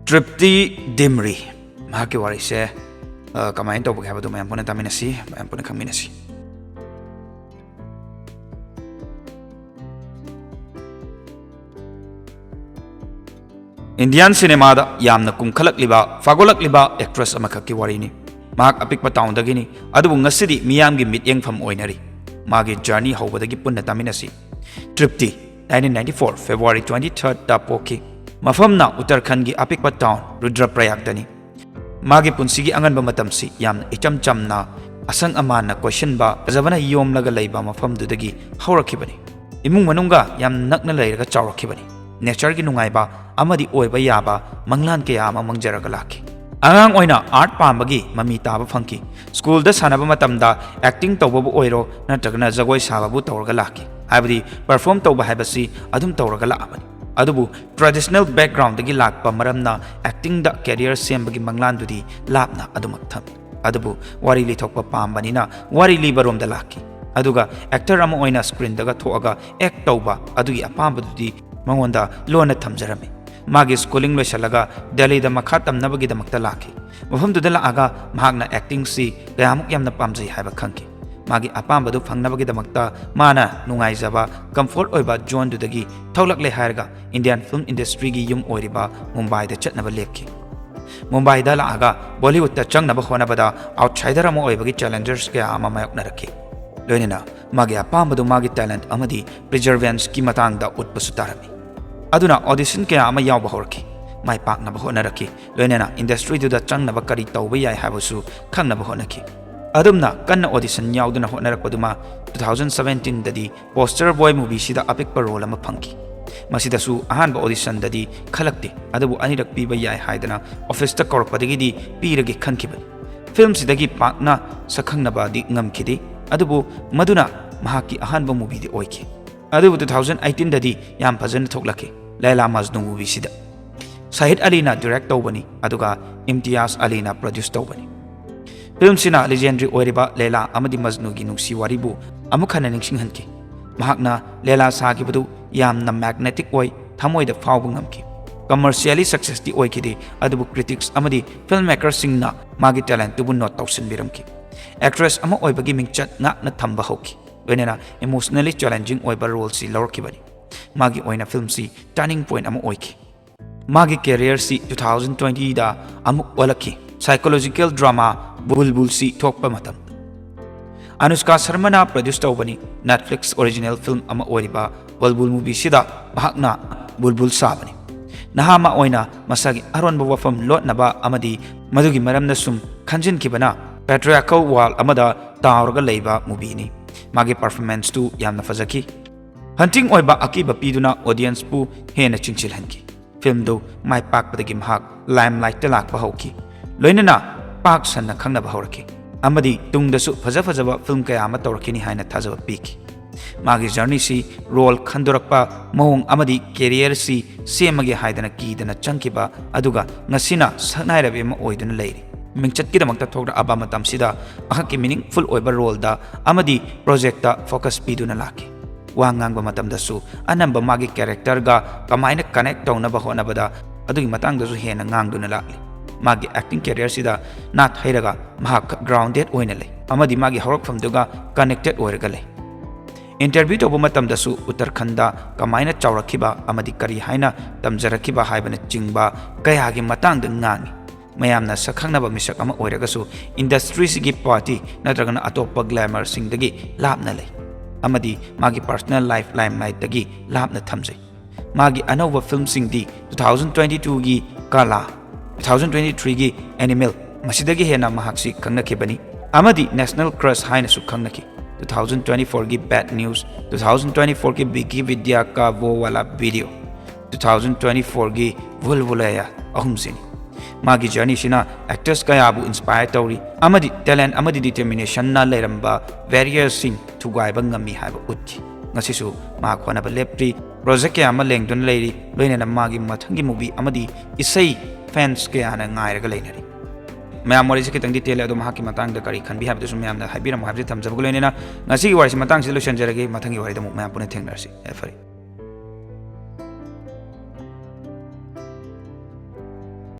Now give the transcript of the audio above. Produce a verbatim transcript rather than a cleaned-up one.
ꯇ꯭ꯔꯤꯞꯇꯤ ꯗꯤꯝꯔꯤ꯫ ꯃꯍꯥꯛꯀꯤ ꯋꯥꯔꯤꯁꯦ, ꯑ, ꯀꯃꯥꯏꯅ ꯇꯧꯕꯒꯦ ꯍꯥꯏꯕꯗꯨ ꯃꯌꯥꯝ ꯄꯨꯟꯅ ꯇꯥꯃꯤꯟꯅꯁꯤ, ꯃꯌꯥꯝ ꯄꯨꯟꯅ ꯈꯪꯃꯤꯟꯅꯁꯤ꯫ ꯏꯟꯗꯤꯌꯥꯟ ꯁꯤꯅꯦꯃꯥꯗ ꯌꯥꯝꯅ ꯀꯨꯝꯈꯠꯂꯛꯂꯤꯕ, ꯐꯥꯒꯠꯂꯛꯂꯤꯕ actress ꯑꯃꯈꯛꯀꯤ ꯋꯥꯔꯤꯅꯤ꯫ ꯃꯍꯥꯛ ꯑꯄꯤꯛꯄ ꯇꯥꯎꯟꯗꯒꯤꯅꯤ, ꯑꯗꯨꯕꯨ ꯉꯁꯤꯗꯤ ꯃꯤꯌꯥꯝꯒꯤ ꯃꯤꯠꯌꯦꯡꯐꯝ ꯑꯣꯏꯅꯔꯤ꯫ ꯃꯥꯒꯤ journey ꯍꯧꯕꯗꯒꯤ ꯄꯨꯟꯅ ꯇꯥꯃꯤꯟꯅꯁꯤ꯫ ꯇ꯭ꯔꯤꯞꯇꯤ, nineteen ninety-four February twenty-thirdꯇ ꯄꯣꯛꯈꯤ꯫ ꯃꯐꯝꯅ ꯎꯠꯇꯔꯈꯟꯒꯤ ꯑꯄꯤꯛꯄ ꯇꯥꯎꯟ ꯔꯨꯗ꯭ꯔꯄ꯭ꯔꯌꯥꯒꯇꯅꯤ꯫ ꯃꯥꯒꯤ ꯄꯨꯟꯁꯤꯒꯤ ꯑꯉꯟꯕ ꯃꯇꯝꯁꯤ ꯌꯥꯝꯅ ꯏꯆꯝ ꯆꯝꯅ, ꯑꯁꯪ ꯑꯃꯥꯟꯅ ꯀꯣꯏꯁꯤꯟꯕ, ꯐꯖꯕꯅ ꯌꯣꯝꯂꯒ ꯂꯩꯕ ꯃꯐꯝꯗꯨꯗꯒꯤ ꯍꯧꯔꯛꯈꯤꯕꯅꯤ꯫ ꯏꯃꯨꯡ ꯃꯅꯨꯡꯒ ꯌꯥꯝ ꯅꯛꯅ ꯂꯩꯔꯒ ꯆꯥꯎꯔꯛꯈꯤꯕꯅꯤ꯫ Natureꯒꯤ ꯅꯨꯡꯉꯥꯏꯕ ꯑꯃꯗꯤ ꯑꯣꯏꯕ ꯌꯥꯕ ꯃꯪꯂꯥꯟ ꯀꯌꯥ ꯑꯃ ꯃꯪꯖꯔꯒ ꯂꯥꯛꯈꯤ꯫ ꯑꯉꯥꯡ ꯑꯣꯏꯅ art ꯄꯥꯝꯕꯒꯤ ꯃꯃꯤ ꯇꯥꯕ ꯐꯪꯈꯤ꯫ ꯁ꯭ꯀꯨꯜꯗ ꯁꯥꯟꯅꯕ ꯃꯇꯝꯗ acting ꯇꯧꯕꯕꯨ ꯑꯣꯏꯔꯣ ꯅꯠꯇ꯭ꯔꯒꯅ ꯖꯒꯣꯏ ꯁꯥꯕꯕꯨ ꯇꯧꯔꯒ ꯂꯥꯛꯈꯤ꯫ ꯍꯥꯏꯕꯗꯤ perform ꯇꯧꯕ ꯍꯥꯏꯕꯁꯤ ꯑꯗꯨꯝ ꯇꯧꯔꯒ ꯂꯥꯛꯑꯕꯅꯤ꯫ ꯑꯗꯨꯕꯨ traditional backgroundꯗꯒꯤ ꯂꯥꯛꯄ ꯃꯔꯝꯅ actingꯗ career ꯁꯦꯝꯕꯒꯤ ꯃꯪꯂꯥꯟꯗꯨꯗꯤ ꯂꯥꯞꯅ ꯑꯗꯨꯃꯛ ꯊꯝꯃꯤ꯫ ꯑꯗꯨꯕꯨ ꯋꯥꯔꯤ ꯂꯤꯊꯣꯛꯄ ꯄꯥꯝꯕꯅꯤꯅ ꯋꯥꯔꯤ ꯂꯤꯕꯔꯣꯝꯗ ꯂꯥꯛꯈꯤ꯫ ꯑꯗꯨꯒ actor ꯑꯃ ꯑꯣꯏꯅ screenꯗꯒ ꯊꯣꯛꯑꯒ act ꯇꯧꯕ ꯑꯗꯨꯒꯤ ꯑꯄꯥꯝꯕꯗꯨꯗꯤ ꯃꯉꯣꯟꯗ ꯂꯣꯟꯅ ꯊꯝꯖꯔꯝꯃꯤ꯫ ꯃꯥꯒꯤ schooling ꯂꯣꯏꯁꯤꯜꯂꯒ ꯗꯦꯜꯂꯤꯗ ꯃꯈꯥ ꯇꯝꯅꯕꯒꯤꯗꯃꯛꯇ ꯂꯥꯛꯈꯤ꯫ ꯃꯐꯝꯗꯨꯗ ꯂꯥꯛꯑꯒ ꯃꯍꯥꯛꯅ actingꯁꯤ ꯀꯌꯥꯃꯨꯛ ꯌꯥꯝꯅ ꯄꯥꯝꯖꯩ ꯍꯥꯏꯕ ꯈꯪꯈꯤ꯫ ꯃꯥꯒꯤ ꯑꯄꯥꯝꯕꯗꯨ ꯐꯪꯅꯕꯒꯤꯗꯃꯛꯇ ꯃꯥꯅ ꯅꯨꯡꯉꯥꯏꯖꯕ, comfort ꯑꯣꯏꯕ zoneꯗꯨꯗꯒꯤ ꯊꯣꯛꯂꯛꯂꯦ ꯍꯥꯏꯔꯒ Indian film industryꯒꯤ ꯌꯨꯝ ꯑꯣꯏꯔꯤꯕ ꯃꯨꯝꯕꯥꯏꯗ ꯆꯠꯅꯕ ꯂꯦꯞꯈꯤ꯫ ꯃꯨꯝꯕꯥꯏꯗ ꯂꯥꯛꯑꯒ Bollywoodꯇ ꯆꯪꯅꯕ ꯍꯣꯠꯅꯕꯗ outsider ꯑꯃ ꯑꯣꯏꯕꯒꯤ challenges ꯀꯌꯥ ꯑꯃ ꯃꯥꯌꯣꯛꯅꯔꯛꯈꯤ꯫ ꯂꯣꯏꯅꯅ ꯃꯥꯒꯤ ꯑꯄꯥꯝꯕꯗꯨ, ꯃꯥꯒꯤ talent ꯑꯃꯗꯤ perseveranceꯀꯤ ꯃꯇꯥꯡꯗ ꯎꯠꯄꯁꯨ ꯇꯥꯔꯝꯃꯤ꯫ ꯑꯗꯨꯅ audition ꯀꯌꯥ ꯑꯃ ꯌꯥꯎꯕ ꯍꯧꯔꯛꯈꯤ꯫ ꯃꯥꯏ ꯄꯥꯛꯅꯕ ꯍꯣꯠꯅꯔꯛꯈꯤ꯫ ꯂꯣꯏꯅꯅ industryꯗꯨꯗ ꯆꯪꯅꯕ ꯀꯔꯤ ꯇꯧꯕ ꯌꯥꯏ ꯍꯥꯏꯕꯁꯨ ꯈꯪꯅꯕ ꯍꯣꯠꯅꯈꯤ꯫ ꯑꯗꯨꯝꯅ ꯀꯟꯅ audition ꯌꯥꯎꯗꯨꯅ ꯍꯣꯠꯅꯔꯛꯄꯗꯨꯃ two thousand seventeenꯗꯗꯤ Poster Boy movieꯁꯤꯗ ꯑꯄꯤꯛꯄ role ꯑꯃ ꯐꯪꯈꯤ꯫ ꯃꯁꯤꯗꯁꯨ ꯑꯍꯥꯟꯕ auditionꯗꯗꯤ ꯈꯜꯂꯛꯇꯦ, ꯑꯗꯨꯕꯨ ꯑꯅꯤꯔꯛ ꯄꯤꯕ ꯌꯥꯏ ꯍꯥꯏꯗꯅ officeꯇ ꯀꯧꯔꯛꯄꯗꯒꯤꯗꯤ ꯄꯤꯔꯒꯦ ꯈꯟꯈꯤꯕꯅꯤ꯫ Filmꯁꯤꯗꯒꯤ ꯄꯥꯛꯅ ꯁꯛꯈꯪꯅꯕꯗꯤ ꯉꯝꯈꯤꯗꯦ, ꯑꯗꯨꯕꯨ ꯃꯗꯨꯅ ꯃꯍꯥꯛꯀꯤ ꯑꯍꯥꯟꯕ movieꯗꯤ ꯑꯣꯏꯈꯤ꯫ ꯑꯗꯨꯕꯨ two thousand eighteenꯗꯗꯤ ꯌꯥꯝ ꯐꯖꯅ ꯊꯣꯛꯂꯛꯈꯤ ꯂꯩꯂꯥ ꯃꯖꯅꯨ movieꯁꯤꯗ꯫ ꯁꯥꯍꯤꯗ ꯑꯂꯤꯅ direct ꯇꯧꯕꯅꯤ, ꯑꯗꯨꯒ ꯏꯝꯇꯤꯌꯥꯖ ꯑꯂꯤꯅ produce ꯇꯧꯕꯅꯤ꯫ Filmꯁꯤꯅ legendary ꯑꯣꯏꯔꯤꯕ ꯂꯩꯂꯥ ꯑꯃꯗꯤ ꯃꯖꯅꯨꯒꯤ ꯅꯨꯡꯁꯤ ꯋꯥꯔꯤꯕꯨ ꯑꯃꯨꯛ ꯍꯟꯅ ꯅꯤꯡꯁꯤꯡꯍꯟꯈꯤ꯫ ꯃꯍꯥꯛꯅ ꯂꯩꯂꯥ ꯁꯥꯈꯤꯕꯗꯨ ꯌꯥꯝꯅ magnetic ꯑꯣꯏ, ꯊꯃꯣꯏꯗ ꯐꯥꯎꯕ ꯉꯝꯈꯤ꯫ Commercially successꯇꯤ ꯑꯣꯏꯈꯤꯗꯦ, ꯑꯗꯨꯕꯨ critics ꯑꯃꯗꯤ filmmakerꯁꯤꯡꯅ ꯃꯥꯒꯤ talentꯇꯨꯕꯨ note ꯇꯧꯁꯤꯟꯕꯤꯔꯝꯈꯤ꯫ Actress ꯑꯃ ꯑꯣꯏꯕꯒꯤ ꯃꯤꯡꯆꯠ ꯉꯥꯛꯅ ꯊꯝꯕ ꯍꯧꯈꯤ, ꯂꯣꯏꯅꯅ emotionally challenging ꯑꯣꯏꯕ roleꯁꯤ ꯂꯧꯔꯛꯈꯤꯕꯅꯤ꯫ ꯃꯥꯒꯤ ꯑꯣꯏꯅ filmꯁꯤ turning point ꯑꯃ ꯑꯣꯏꯈꯤ꯫ ꯃꯥꯒꯤ careerꯁꯤ two thousand twentyꯗ ꯑꯃꯨꯛ ꯑꯣꯜꯂꯛꯈꯤ, psychological drama ꯕꯨꯜꯕꯨꯜꯁꯤ ꯊꯣꯛꯄ ꯃꯇꯝꯗ꯫ ꯑꯅꯨꯁꯀꯥ ꯁꯔꯃꯅ produce ꯇꯧꯕꯅꯤ꯫ Netflix original film ꯑꯃ ꯑꯣꯏꯔꯤꯕ ꯕꯨꯜꯕꯨꯜ movieꯁꯤꯗ ꯃꯍꯥꯛꯅ ꯕꯨꯜꯕꯨꯜ ꯁꯥꯕꯅꯤ꯫ ꯅꯍꯥ ꯑꯃ ꯑꯣꯏꯅ ꯃꯁꯥꯒꯤ ꯑꯔꯣꯟꯕ ꯋꯥꯐꯝ ꯂꯣꯠꯅꯕ ꯑꯃꯗꯤ ꯃꯗꯨꯒꯤ ꯃꯔꯝꯗ ꯁꯨꯝ ꯈꯟꯖꯤꯟꯈꯤꯕꯅ patriarchal world ꯑꯃꯗ ꯇꯥꯎꯔꯒ ꯂꯩꯕ movieꯅꯤ꯫ ꯃꯥꯒꯤ performanceꯇꯨ ꯌꯥꯝꯅ ꯐꯖꯈꯤ꯫ Haunting ꯑꯣꯏꯕ ꯑꯀꯤꯕ ꯄꯤꯗꯨꯅ audienceꯄꯨ ꯍꯦꯟꯅ ꯆꯤꯡꯁꯤꯜꯍꯟꯈꯤ꯫ Filmꯗꯨ ꯃꯥꯏ ꯄꯥꯛꯄꯗꯒꯤ ꯃꯍꯥꯛ limelightꯇ ꯂꯥꯛꯄ ꯍꯧꯈꯤ, ꯂꯣꯏꯅꯅ ꯄꯥꯛ ꯁꯟꯅ ꯈꯪꯅꯕ ꯍꯧꯔꯛꯈꯤ, ꯑꯃꯗꯤ ꯇꯨꯡꯗꯁꯨ ꯐꯖ ꯐꯖꯕ film ꯀꯌꯥ ꯑꯃ ꯇꯧꯔꯛꯈꯤꯅꯤ ꯍꯥꯏꯅ ꯊꯥꯖꯕ ꯄꯤꯈꯤ꯫ ꯃꯥꯒꯤ journeyꯁꯤ, role ꯈꯟꯗꯣꯔꯛꯄ ꯃꯑꯣꯡ ꯑꯃꯗꯤ careerꯁꯤ ꯁꯦꯝꯃꯒꯦ ꯍꯥꯏꯗꯅ ꯀꯤꯗꯅ ꯆꯪꯈꯤꯕ, ꯑꯗꯨꯒ ꯉꯁꯤꯅ ꯁꯛꯅꯥꯏꯔꯕꯤ ꯑꯃ ꯑꯣꯏꯗꯨꯅ ꯂꯩꯔꯤ꯫ ꯃꯤꯡꯆꯠꯀꯤꯗꯃꯛꯇ ꯊꯣꯛꯂꯛꯑꯕ ꯃꯇꯝꯁꯤꯗ ꯃꯍꯥꯛꯀꯤ meaningful ꯑꯣꯏꯕ roleꯗ ꯑꯃꯗꯤ projectꯇ focus ꯄꯤꯗꯨꯅ ꯂꯥꯛꯈꯤ꯫ ꯋꯥ ꯉꯥꯡꯕ ꯃꯇꯝꯗꯁꯨ ꯑꯅꯝꯕ ꯃꯥꯒꯤ characterꯒ ꯀꯃꯥꯏꯅ connect ꯇꯧꯅꯕ ꯍꯣꯠꯅꯕꯗ ꯑꯗꯨꯒꯤ ꯃꯇꯥꯡꯗꯁꯨ ꯍꯦꯟꯅ ꯉꯥꯡꯗꯨꯅ ꯂꯥꯛꯂꯤ꯫ ꯃꯥꯒꯤ acting careerꯁꯤꯗ ꯅꯥꯠ ꯍꯩꯔꯒ ꯃꯍꯥꯛ grounded ꯑꯣꯏꯅ ꯂꯩ ꯑꯃꯗꯤ ꯃꯥꯒꯤ ꯍꯧꯔꯛꯐꯝꯗꯨꯒ connected ꯑꯣꯏꯔꯒ ꯂꯩ꯫ Interview ꯇꯧꯕ ꯃꯇꯝꯗꯁꯨ ꯎꯠꯇꯔꯈꯟꯗ ꯀꯃꯥꯏꯅ ꯆꯥꯎꯔꯛꯈꯤꯕ ꯑꯃꯗꯤ ꯀꯔꯤ ꯍꯥꯏꯅ ꯇꯝꯖꯔꯛꯈꯤꯕ ꯍꯥꯏꯕꯅꯆꯤꯡꯕ ꯀꯌꯥꯒꯤ ꯃꯇꯥꯡꯗ ꯉꯥꯡꯏ꯫ ꯃꯌꯥꯝꯅ ꯁꯛꯈꯪꯅꯕ ꯃꯤꯁꯛ ꯑꯃ ꯑꯣꯏꯔꯒꯁꯨ industryꯁꯤꯒꯤ party ꯅꯠꯇ꯭ꯔꯒꯅ ꯑꯇꯣꯞꯄ glamourꯁꯤꯡꯗꯒꯤ ꯂꯥꯞꯅ ꯂꯩ ꯑꯃꯗꯤ ꯃꯥꯒꯤ personal life limelightꯇꯒꯤ ꯂꯥꯞꯅ ꯊꯝꯖꯩ꯫ ꯃꯥꯒꯤ ꯑꯅꯧꯕ filmꯁꯤꯡꯗꯤ two thousand twenty twoꯒꯤ Kaala, two thousand twenty threeꯒꯤ Animal, ꯃꯁꯤꯗꯒꯤ ꯍꯦꯟꯅ ꯃꯍꯥꯛꯁꯤ ꯈꯪꯅꯈꯤꯕꯅꯤ ꯑꯃꯗꯤ national crush ꯍꯥꯏꯅꯁꯨ ꯈꯪꯅꯈꯤ꯫ Two thousand twenty fourꯒꯤ Bad News, two thousand twenty fourꯒꯤ Biggie Vidya Ka Wo Wala Video, two thousand twenty fourꯒꯤ Bhool Bhulaiyaa ꯑꯍꯨꯝꯁꯤꯅꯤ꯫ ꯃꯥꯒꯤ journeyꯁꯤꯅ actors ꯀꯌꯥꯕꯨ inspire ꯇꯧꯔꯤ ꯑꯃꯗꯤ talent ꯑꯃꯗꯤ determinationꯅ ꯂꯩꯔꯝꯕ barrierꯁꯤꯡ ꯊꯨꯒꯥꯏꯕ ꯉꯝꯃꯤ ꯍꯥꯏꯕ ꯎꯠꯈꯤ꯫ ꯉꯁꯤꯁꯨ ꯃꯍꯥꯛ ꯍꯣꯠꯅꯕ ꯂꯦꯞꯇ꯭ꯔꯤ꯫ Project ꯀꯌꯥ ꯑꯃ ꯂꯦꯡꯗꯨꯅ ꯂꯩꯔꯤ, ꯂꯣꯏꯅꯅ ꯃꯥꯒꯤ ꯃꯊꯪꯒꯤ movie ꯑꯃꯗꯤ ꯏꯁꯩ fans ꯀꯌꯥꯅ ꯉꯥꯏꯔꯒ ꯂꯩꯅꯔꯤ꯫ ꯃꯌꯥꯝ, ꯋꯥꯔꯤꯁꯦ ꯈꯤꯇꯪꯗꯤ ꯇꯦꯜꯂꯦ, ꯑꯗꯣ ꯃꯍꯥꯛꯀꯤ ꯃꯇꯥꯡꯗ ꯀꯔꯤ ꯈꯟꯕꯤ ꯍꯥꯏꯕꯗꯨꯁꯨ ꯃꯌꯥꯝꯅ ꯍꯥꯏꯕꯤꯔꯝꯃꯣ ꯍꯥꯏꯕꯁꯤ ꯊꯝꯖꯕꯒ ꯂꯣꯏꯅꯅ ꯉꯁꯤꯒꯤ ꯋꯥꯔꯤꯁꯤ ꯃꯇꯥꯡꯁꯤꯗ ꯂꯣꯏꯁꯤꯟꯖꯔꯒꯦ꯫ ꯃꯊꯪꯒꯤ ꯋꯥꯔꯤꯗ ꯑꯃꯨꯛ ꯃꯌꯥꯝ ꯄꯨꯟꯅ ꯊꯦꯡꯅꯔꯁꯤ꯫ ꯌꯥꯏꯐꯔꯦ꯫